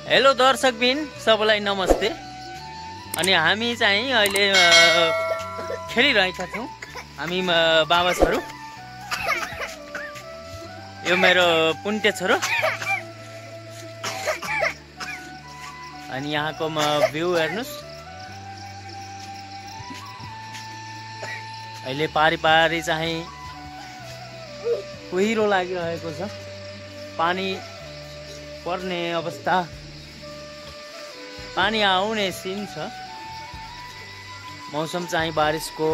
Hello दर्शकबिन सबैलाई नमस्ते। अनि हामी चाहिँ अहिले खेलिरहेका छौँ हामी बाबा छोरो। यो मेरो पुन्टे छोरो। अनि यहाँको भ्यू हेर्नुस्। अहिले पारी चाहिँ कुहिरो लागिरहेको छ। पानी पर्ने अवस्था, पानी आउने सिन छ। मौसम चाहिँ बारिसको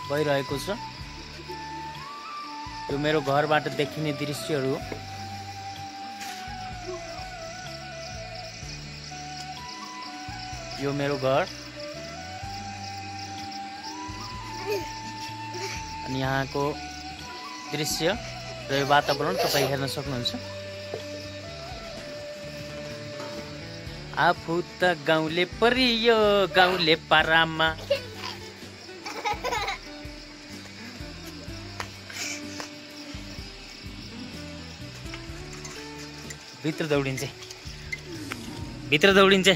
भइरहेको छ। यो मेरो घरबाट देखिने दृश्यहरू। यो मेरो घर। अनि यहाँको दृश्य र यो वातावरण तपाईँ हेर्न सक्नुहुन्छ। आफू त गाउँले परियो गाउँले पारामा। भित्र दौडिन्छ, भित्र दौडिन्छ।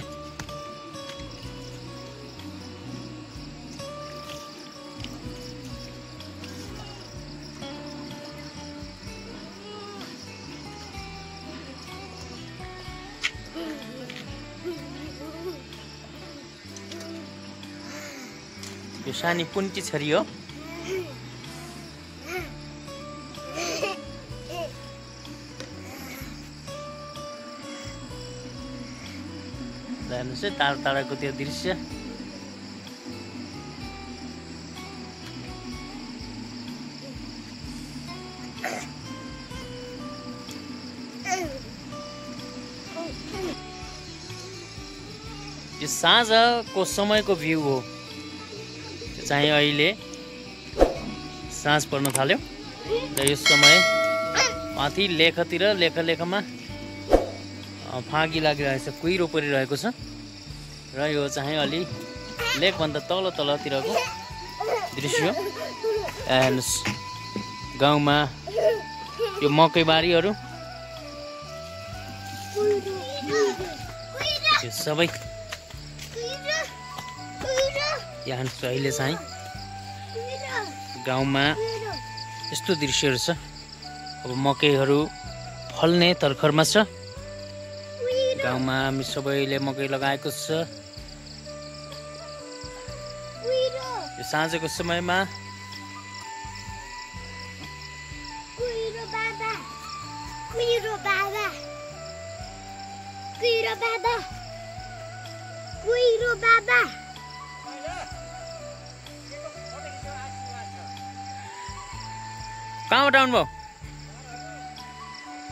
यो सानी पुन्टी छोरी हो। हेर्नुहोस् है टाढा टाढाको त्यो दृश्य। यो साँझको समयको भ्यू हो। चाहिँ अहिले साँझ पर्न थाल्यो र यो समय माथि लेखमा फाँकी लागिरहेको छ, कुहिरो परिरहेको छ। र यो चाहिँ अलि लेखभन्दा तलतिरको दृश्य। हेर्नुहोस् गाउँमा यो मकैबारीहरू यो सबै यहाँ अहिले चाहिँ गाउँमा यस्तो दृश्यहरू छ। अब मकैहरू फल्ने तर्खरमा छ। गाउँमा हामी सबैले मकै लगाएको छ। यो साँझको समयमा कहाँबाट आउनुभयो?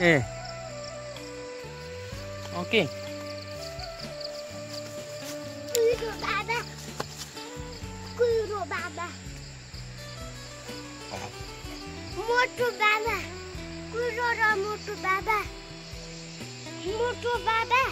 ए ओके। मोटो बाबा, कुरो र मोटो बाबा, मोटो बाबा।